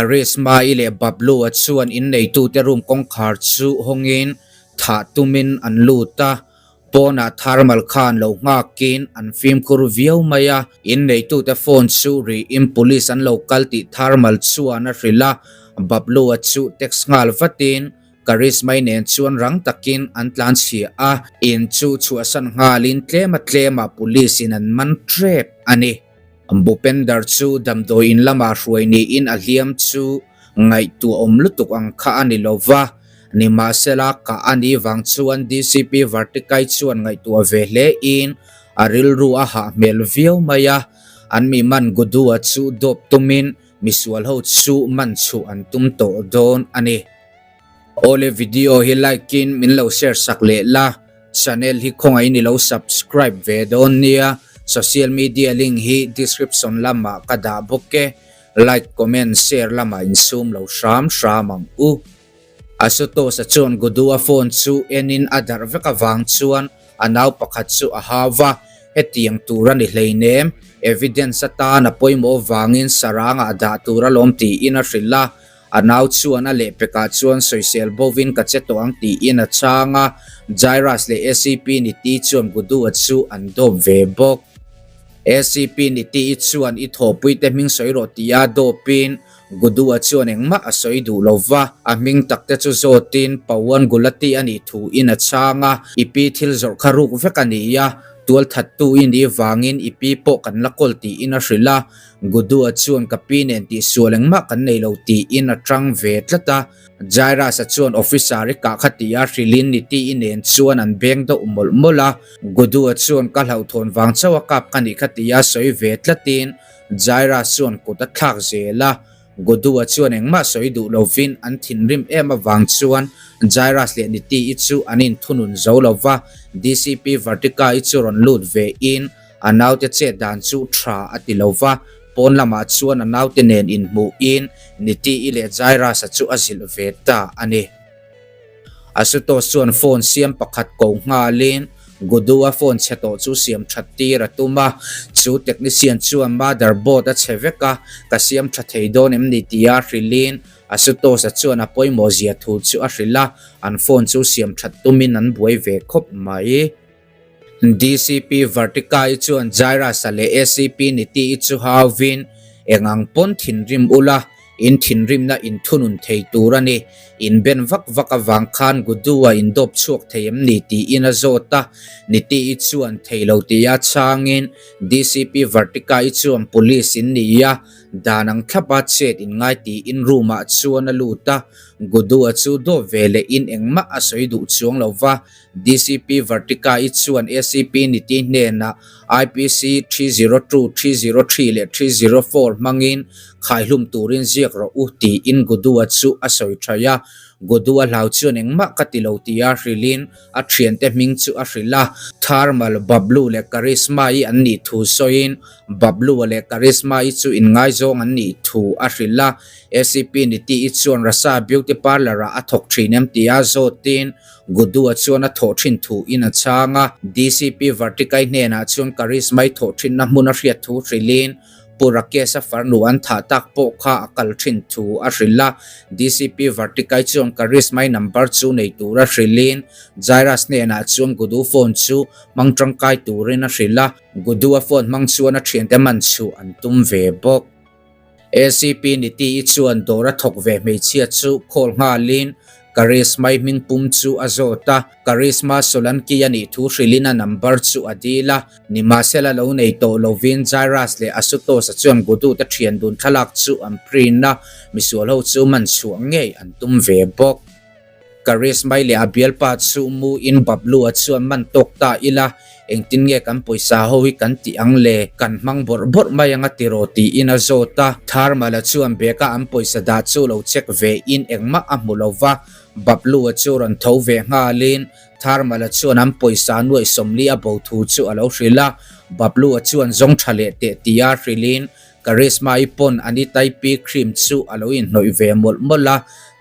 Karisma-i leh Bablu-a chuan inneitute room kawngkhar chu hawngin thah tumin an lut a, pawnah thermal khan lo nghakin an fimkhur viau mai a. Inneitute phone chu riin police an lo kal tih thermal chuan a hrilh a, Bablu-a chu text nghal vatin Karisma-i nen chuan rang takin an tlanchhia a, in chu chhuahsan nghalin tlema tlema police in an man tep a ni. Bhupender chu damdawi in lamah hruai niin a hliam chu ngaihtuahawm lutuk ang kha a ni lo va, nimahsela kah a nih vang chuan DCP Vartikai chuan ngaihtuah ve hle in a rilru a hah hmel viau mai a, an mi man Gudua chu dawp tumin misual ho chu man chhuah an tum tawh dawn a ni. Awle video hi like in min lo share sak leh la. Channel hi khawngaih in i lo subscribe ve dawn nia, social media link hi description lamah ka dah bawk e, like comment share lamah insum lo hram hram ang u. Asutosh-a chuan Gudu-a phone chu enin a darh vek avang chuan a nau pakhat chu a hau va, hetiang tur a ni hleinem, evidence atan a pawimawh vangin sarangah dah tur alawm tiin a hrilh a, A nau chuan a lehpekah chuan sawisel bovin ka che tawh ang tiin a chhang a, Jairus leh ACP Niti chuan Gudu-a chu an dawp ve bawk. ACP Niti-i chuan i thawhpuite hming sawi rawh tia dawpin Gudu-a chuan engmah a sawi duh lo va, a hming takte chu zawtin Pawan Gulati a nih thuin a chhang a, i pi thil zawrh kha ruk vek a ni a, tualthattu i nih vangin i pi pawh kan la kawl tiin a hrilh a, Gudua chuan ka pi nen tihsual engmah kan nei lo tiin a tang ve tlat a, Jairus-a chuan officer i kah kha tia hrilhin Niti-i nen chuan an beng deuh mawlh mawlh a, Gudua chuan ka hlauhthawn vang chauh a kap ka nih kha tia sawi ve tlatin Jairus chuan kut a thlak zel a, Gudua chuan engmah sawi duh lovin an thinrim em avang chuan Jairus leh Niti-i chu an inthunun zo lo va, DCP Vartika-i chu rawn lut ve in A naute chet dan chu tha a ti lo va, pawn lamah chuan a naute nen inhmuhin Niti-i leh Jairus-a chu a zilh ve ta a ni. Asutosh chuan phone siam pakhat ko nghalin Gudu-a phone chhe tawh chu siam that tir a tum a, chu technician chuan motherboard a chhe vek a, ka siam tha thei dawn em ni tia hrilhin Asutosh-a chuan a pawimawh zia thu chu a hrilh a, an phone chu siam that tumin an buai ve khawp mai. DCP Vartika-i chuan Jairus-a leh ACP Niti-i chu hauvin eng ang pawn thinrim ula, in thinrimna in thunun thei tur a ni. In ben vak vak avang khan Gudu-a in dawp chhuak thei em ni tiin a zawt a. Niti-i chuan thei lo tia chhangin DCP Vartika-i chuan Police in ni a, dan ang thlapa chet in ngai tiin room-ah chuan a lut a. Gudu-a chu dawp ve leh in engmah a sawi duh chuang lo va. DCP Vartika-i chuan ACP Niti hnenah IPC 302, 303 leh 304 hmangin khaihlum turin ziak rawh u tiin Gudua chu a sawi thaih a. Gudua hlau chuan engmah ka ti lo tia hrilhin a thiante hming chu a hrilh a. Tharmal, Bablu leh Karisma-i an nih thu sawiin Bablu-a leh Karisma-i chu inngaizawng an nih thu a hrilh a. ACP Niti-i chuan Rasa Beauty Parlour-ah a thawk thin em tia zawtin Gudua chuan a thawh thin thu in a chhang a, DCP Vartikai hnenah chuan Karismai thawh thinna hmun a hriat thu hrilhin Pu Rakesh-a farnu an thah tak pawh kha a kal thin thu a hrilh a. DCP Vartikai chuan Karismai number chu nei tura hrilhin Jairus hnenah chuan Gudu phone chu hmang tangkai turin a hrilh a, Gudua phone hmang chuan a thiante man chhuh an tum ve bawk. ACP Niti-i chuan dawr a thawk ve hmeichhia chu call nghalin Karisma-i hming pum chu a zawt a, Karisma Solanki a nih thu hrilhin a number chu a dil a, nimahsela lo nei tawh lovin Jairus leh Asutosh-a chuan Gudu-te thian dun thlalak chu an print a, misual ho chu man chhuah ngei an tum ve bawk. Karisma-i leh a bialpa chu mu in Bablu-a chuan man tawk ta ila, engtin nge kan pawisa ho hi kan tih ang le, kan hmang bawrh bawrh mai anga tiraw tiin a zawt a. Tharmala chuan bag-a an pawisa dah chu lo check ve in engmah a hmu lo va, Bablu-a chu rawn tho ve nghalin Tharmala chuan an pawisa nuaih 40 a bo thu chu a lo hrilh a, Bablu-a chuan zawng tha leh teh tia hrilhin Karisma-i pawn a ni Taipi cream chu a lo inhnawih ve mawlh mawlh a,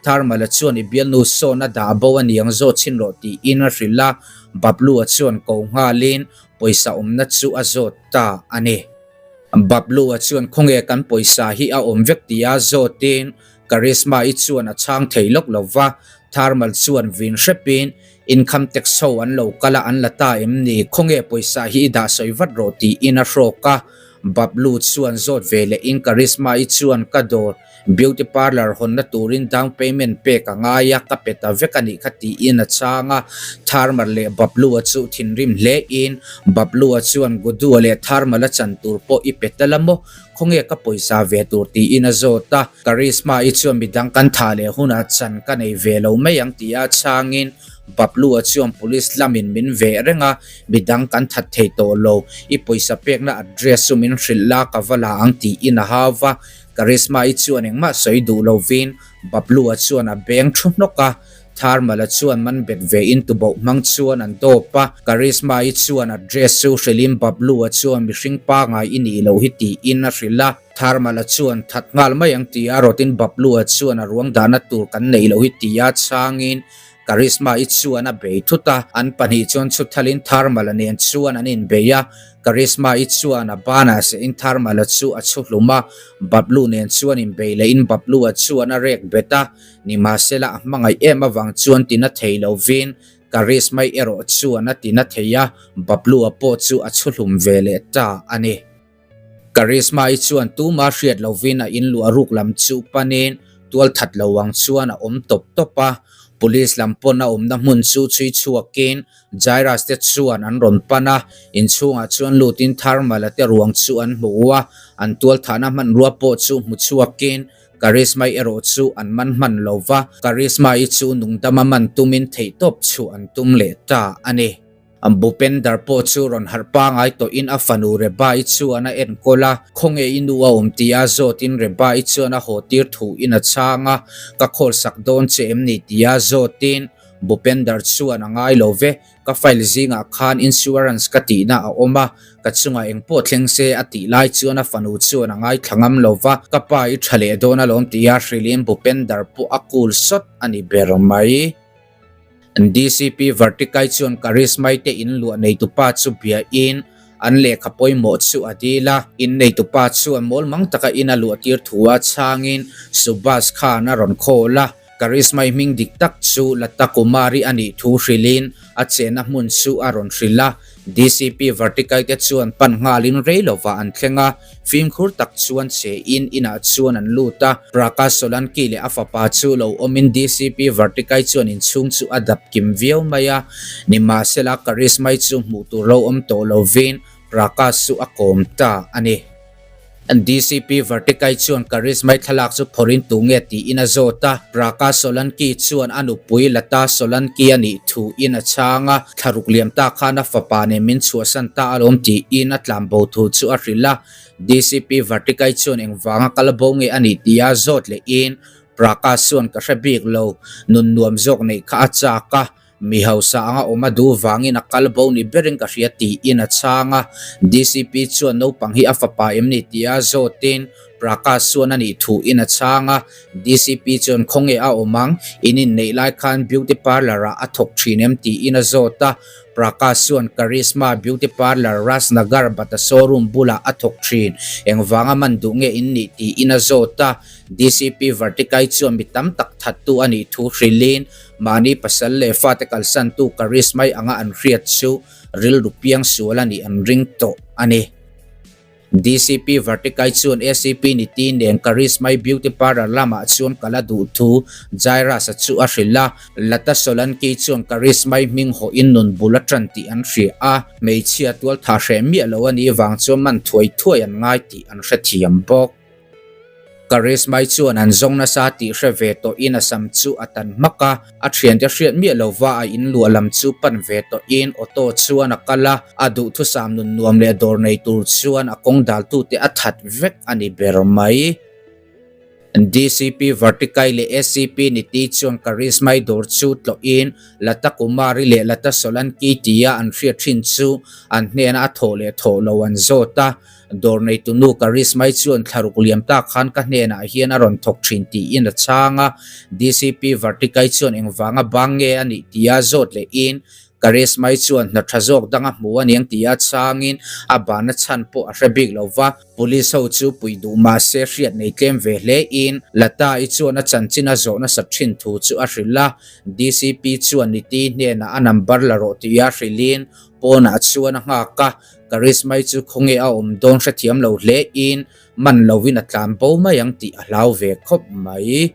Tharmala chuan i bialnu sawn a dah bo a niang zawt chhin rawh tiin a hrilh a, Bablu-a chuan ko nghalin pawisa awmna chu a zawt ta a ni. Bablu-a chuan khawnge kan pawisa hi a awm vek tia zawtin Karisma-i chuan a chhang thei lawk lo va, Tharmal chuan vin hrepin Income tax ho an lo kal a an la ta em ni? Khawnge pawisa hi i dah sawi vat rawh tiin a hrawk a. Bablu chuan zawt ve lehin Karisma-i chuan ka dawr Beauty parlour hawnna turin down payment pek a ngai a, ka pe ta vek a nih kha tiin a chhang a. Tharmal leh Bablu-a chu thinrim hlein Bablu-a chuan Gudu-a leh Tharmal-a chan tur pawh i pe tel a maw? Khawnge ka pawisa ve tur tiin a zawt a. Karisma-i chuan midang kan thah leh hunah chan ka nei ve lo mai ang tia chhangin Bablu-a chuan police lamin min veh reng a, midang kan that thei tawh lo, i pawisa pekna address chu min hrilh la ka va la ang tiin a hau va. Karisma-i chuan engmah sawi duh lovin Bablu-a chuan a beng thu hnawk a, Tharmala chuan man bet ve in tuboh hmang chuan an dawp a, Karisma-i chuan a dress chu hrilhin Bablu-a chuan mihring pangai i nih loh hi tiin a hrilh a, Tharmala chuan that nghal mai ang tia rawtin Bablu-a chuan a ruang dahna tur kan neih loh hi tia chhangin Karisma-i chuan a bei thut a, an pahnih chuan chhuthalin Tharmala nen chuan an inbei a, Karisma-i chuan a banah sehin Tharmala chu a chhu hlum a, Bablu nen chuan inbei lehin Bablu-a chuan a rek bet a, nimahsela a hmangaih em avang chuan tina thei lovin Karisma-i erawh chuan a tina thei a, Bablu-a pawh chu a chhu hlum ve leh ta a ni. Karisma-i chuan tuma hriat lovin a inluah ruk lam chu panin tual that lo ang chuan a awm tawp tawp a, Police lam pawn a awmna hmun chu chhui chhuakin Jairus te chuan an rawn pan a, inchhungah chuan lutin Tharmala te ruang chu an hmu a, an tualthahna hmanrua pawh chu hmu chhuakin Karisma-i erawh chu an man hman lo va, Karisma-i chu nungdama man tumin theihtawp chhuah an tum leh ta a ni. Bhupender pawh chu rawn harh pangai tawhin a fanu Reba-i chuan a enkawl a, khawnge i nu a awm tia zawtin Reba-i chuan a haw tir thuin a chhang a, ka khawlsak dawn che em ni tia zawtin Bhupender chuan a ngai lo ve, ka file zingah khan insurance ka tihna a awm a, ka chungah engpawh thleng se a tih lai chuan a fanu chuan a ngaithla ngam lo va, ka pa i tha leh dawn alawm tia hrilhin Bhupender pawh a cool sawt a ni ber mai. DCP Vartikai chuan Karismai te in luah neitupa chu biain an lehkha pawimawh chu a dil a, in neitupa chuan mawlmang taka in a luahtir thu a chhangin Subhas khan a rawn khawl a, Karismai hming dik tak chu Lata Kumari a nih thu hrilhin a chenna hmun chu a rawn hrilh a, DCP Vartikai te chuan pan nghalin rei lovah an thleng a, fimkhur tak chuan che in inah chuan an lut a, Prakash Solanki leh a fapa chu lo awmin DCP Vartikai chuan inchhung chu a dap kim viau mai a, nimahsela Karismai chu hmuh tur lo awm tawh lovin Prakash chu a kawm ta a ni. DCP Vartikai chuan Karismai thlalak chu phawrhin tu nge tiin a zawt a, Prakash Solanki chuan a nupui Lata Solanki a nih thu in a chhang a, thlaruk liam ta khan a fapa nen min chhuahsan ta alawm tiin a tlanbo thu chu a hrilh a, DCP Vartikai chuan engvanga kal bo nge a nih tia zawt lehin Prakash chuan ka hre bik lo, nun nuam zawk neih kha a chak a, Mi hausa anga awm a duh vangin a kal bo ni berin ka hria tiin a chhang a. DCP chuan naupang hi a fapa em ni tia zawtin Prakash chuan a nih thuin a chhang a. DCP chuan khawnge a awm ang, in inneih lai khan beauty parlour ah a thawk thin em tiin a zawt a. Prakash chuan Karisma beauty parlour Rajnagar Bata showroom bulah a thawk thin, engvanga man duh nge in nih tiin a zawt a. DCP Vartikai chuan mi tam tak thattu a nih thu hrilhin Mahni pasal leh fate kalsantu Karismai anga an hriat chu rilru piang sual a nih an ring tawh a ni. DCP Vartikai chuan ACP Niti nen Karismai Beauty Parlour lamah chuan kal a duh thu Jairus-a chu a hrilh a. Lata Solanki chuan Karismai hming hawhin nun bul a tan tih an hria a, hmeichhia tualtha hreh miah lo a nih vang chuan man thuai thuai an ngai tih an hrethiam bawk. Karismai chuan an zawng nasa tih hre ve tawhin a sam chu a tan hmak a, a thiante hriat miah lova a inluah lam chu pan ve tawhin auto chuan a kal a, a duhthusam nun nuam leh dawr nei tur chuan a kawng daltute a that vek a ni ber mai. DCP Vartikai leh ACP Niti chuan Karismai dawr chu tlawhin Lata Kumari leh Lata Solanki tia an hriat thin chu an hnena a thawh leh thawh lo an zawt a, Dawr neitu nu Karismai chuan thlaruk liam tak khan ka hnenah hian a rawn thawk thin tiin a chhang a, DCP Vartikai chuan engvanga bang nge a nih tia zawt lehin Karisma-i chuan hna tha zawk dang a hmu aniang tia chhangin a bahna chhan pawh a hre bik lo va. Police ho chu puih duh mah se hriat nei tlem ve hle in Lata-i chuan a chanchin a zawh nasat thin thu chu a hrilh a. DCP chuan Niti hnenah a number la rawh tia hrilhin pawnah chuan a nghak a. Karisma-i chu khawnge a awm dawn hrethiam lo hle in man lovin a tlan bo mai ang tih a hlau ve khawp mai.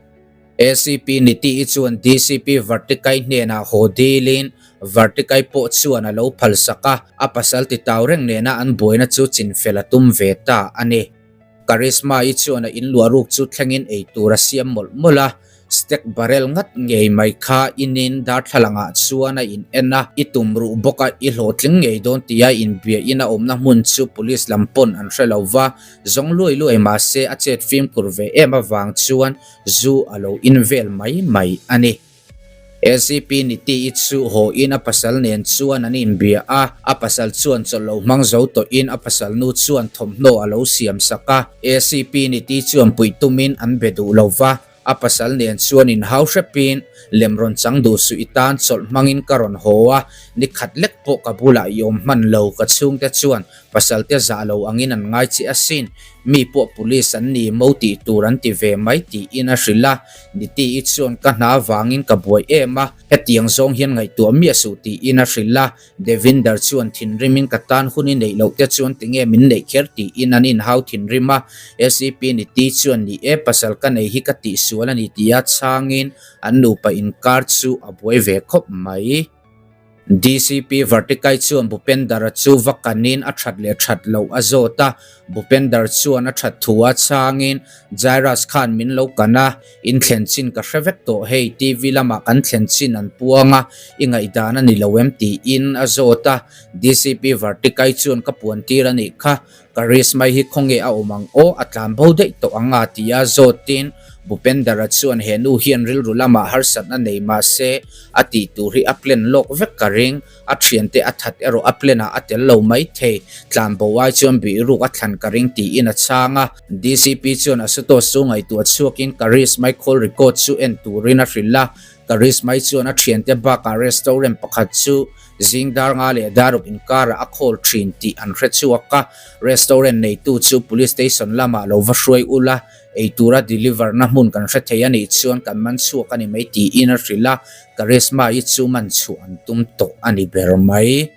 ACP Niti-i chuan DCP Vartikai hnenah haw dilin Vartikai pawh chuan a lo phalsak a, a pasal titau reng nena an buaina chu chinfel a tum ve ta a ni. Karisma-i chuan a inluah ruk chu thlengin eitur a siam mawlh mawlh a, Stek barrel ngat ngei mai kha inin darthlalangah chuan a in en a, i tum ruh bawk a, i hlawhtling ngei dawn tia inbiahin a awmna hmun chu police lam pawn an hre lo va, zawng luai luai mahse a chet fimkhur ve em avang chuan zu a lo in vel mai mai a ni. ACP Niti-i chu haw in a pasal nen chuan an inbia a, a pasal chuan chawlh lo hmang zo tawhin a pasal nu chuan thawmhnaw a lo siam sak a. ACP Niti chuan puih tumin an be duh lo va, a pasal nen chuan inhau hrepin lem rawn chang duh suh i tan chawlh hmangin ka rawn haw a, ni khat lek pawh ka bulah i awm hman lo ka chhungte chuan pasal te zah lo angin an ngai che asin, Mi pawh police an ni mo tih tur an ti ve mai tiin a hrilh a, Niti-i chuan ka hna vangin ka buai em a, hetiang zawng hian ngaihtuah miah suh tiin a hrilh a, Devinder chuan thinrimin ka tan hun i neih loh te chuan tinge min neih kher tiin an inhau thinrim a, ACP Niti chuan ni e pasal ka nei hi ka tihsual a ni tia chhangin an nupa inkar chu a buai ve khawp mai. DCP Vartikai chuan Bhupendar-a chu va kanin a that leh that loh a zawt a, Bhupendar chuan a that thu a chhangin, Jairus khan min lo kan a, in thlen chin ka hre vek tawh hei, TV lamah kan thlen chin an puang a, i ngaihdan a ni lo em tiin a zawt a, DCP Vartikai chuan ka puan tir a nih kha, Karisma hi khawnge a awm ang aw, a tlan bo daih tawh ang a ti a zawtin Bhupendara chuan he nu hian rilru lamah harsatna nei mahse a tih tur hi a plan lawk vek ka ring, a thiante a that erawh a plan ah a tel lo mai thei, tlan bo ai chuan bihruk a thlan ka ring tiin a chhang a. DCP chuan Asutosh chu ngaihtuah chhuakin Karisma call record chu en turin a hrilh a, Karisma chuan a thiante bakah restaurant pakhat chu Zing dar nga leh dar ruk inkarah a call thin tih an hre chhuak a, restaurant neitu chu police station lamah lo va hruai ul a, eitura deliver na hmun kan hre thei a nih chuan kan man chhuak a ni mai tiin a hrilh a, Karisma-i chu man chhuah an tum tawh a ni ber mai.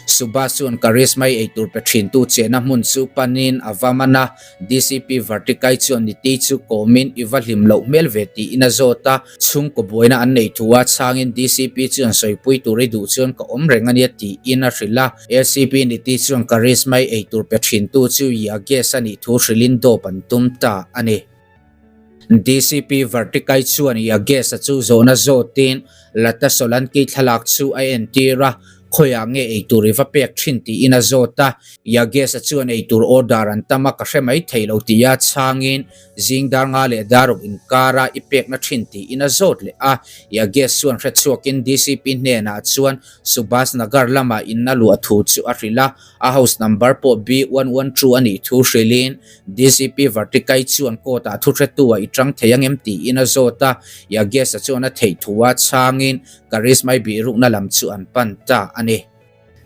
Subhas chuan Karisma-i eitur pe thintu chehna hmun chu panin a va man a, DCP Vartikai chuan Niti chu kawmin i va hlim loh hmel ve tiin a zawt a, chhungkaw buaina an nei thu a, chhangin DCP chuan sawipui tur i duh chuan ka awm reng ania tiin a hrilh a, ACP Niti chuan Karisma-i eitur pe thintu chu Yagesh a nih thu hrilhin dawp an tum ta a ni. DCP Vartikai chuan Yagesh-a chu zawhna zawtin Lata Solanki thlalak chu a entir a, khawiah nge eitur i va pek thin tiin a zawt a. Yagesh-a chuan eitur order an tam a, ka hre mai thei lo tia chhangin zing dar nga leh dar ruk inkara i pekna thin tiin a zawt leh a. Yagesh chuan hrechhuakin DCP hnenah chuan Subhas Nagar lamah inna luah thu chu a hrilh a, A house number pawh B112 a nih thu hrilhin DCP Vartikai chuan court ah thuhretu ah i tang thei angem tiin a zawt a, Yagesh-a chuan a theih thu a chhangin Karismai bihrukna lam chu an pan ta a ni.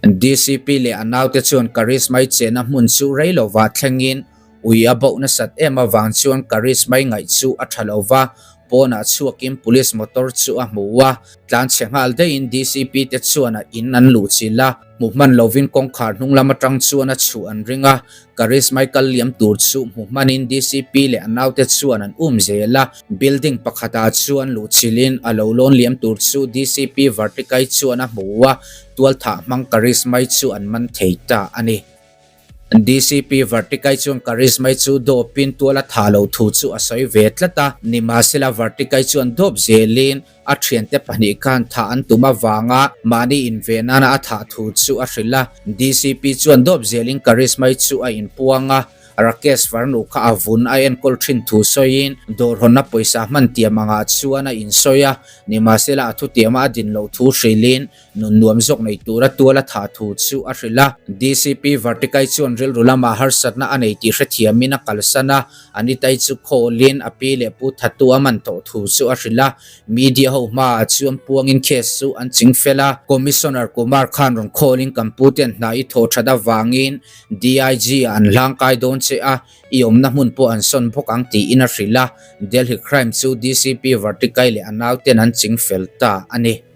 DCP leh a naute chuan Karismai chenna hmun chu rei lovah thlengin ui a boh nasat em avang chuan Karismai ngaih chu a tha lova, pawnah chhuakin police motor chu a hmu a, tlanchhe nghal daihin DCP te chuan a in an luhchilh a. Hmu hman lovin kawngkhar hnung lam atang chuan a chhuh an ring a, Karisma kal liam tur chu hmu hmanin DCP leh a naute chuan an um zel a, building pakhatah chuan luhchilhin a lo lawn liam tur chu DCP Vartikai chuan a hmu a, tualthah hmang Karisma chu an man thei ta a ni. DCP Vartikai chuan Karisma chu dawpin tual a thah loh thu chu a sawi ve tlat a, nimahsela Vartikai chuan dawp zelin A thiante pahnih khan thah an tum avanga mahni inve nana a thah thu chu a hrilh a. DCP chuan dawp zelin Karisma-i chu a inpuang a. Rakesh farnu kha a vun a enkawl thin thu sawiin dawr hawnna pawisa hman tiam angah chuan a insawi a, nimahsela a thutiama a din loh thu hrilhin nun nuam zawk nei tura tual a thah thu chu a hrilh a. DCP Vartikai chuan rilru lamah harsatna a nei tih hrethiamin a kalsan a, Anitai chu khawlin a pi leh pu thattu a man tawh thu chu a hrilh a, media ho hmaah chuan puangin case chu an ching fel a. Commissioner Kumar khan rawn khawlin kan pu ten hna i thaw that avangin DIG ah an hlangkai dawn che a, i awmna hmun pawh an sawn bawk ang tiin a hrilh a, Delhi crime chu DCP Vartikai leh a nauten an ching fel ta a ni.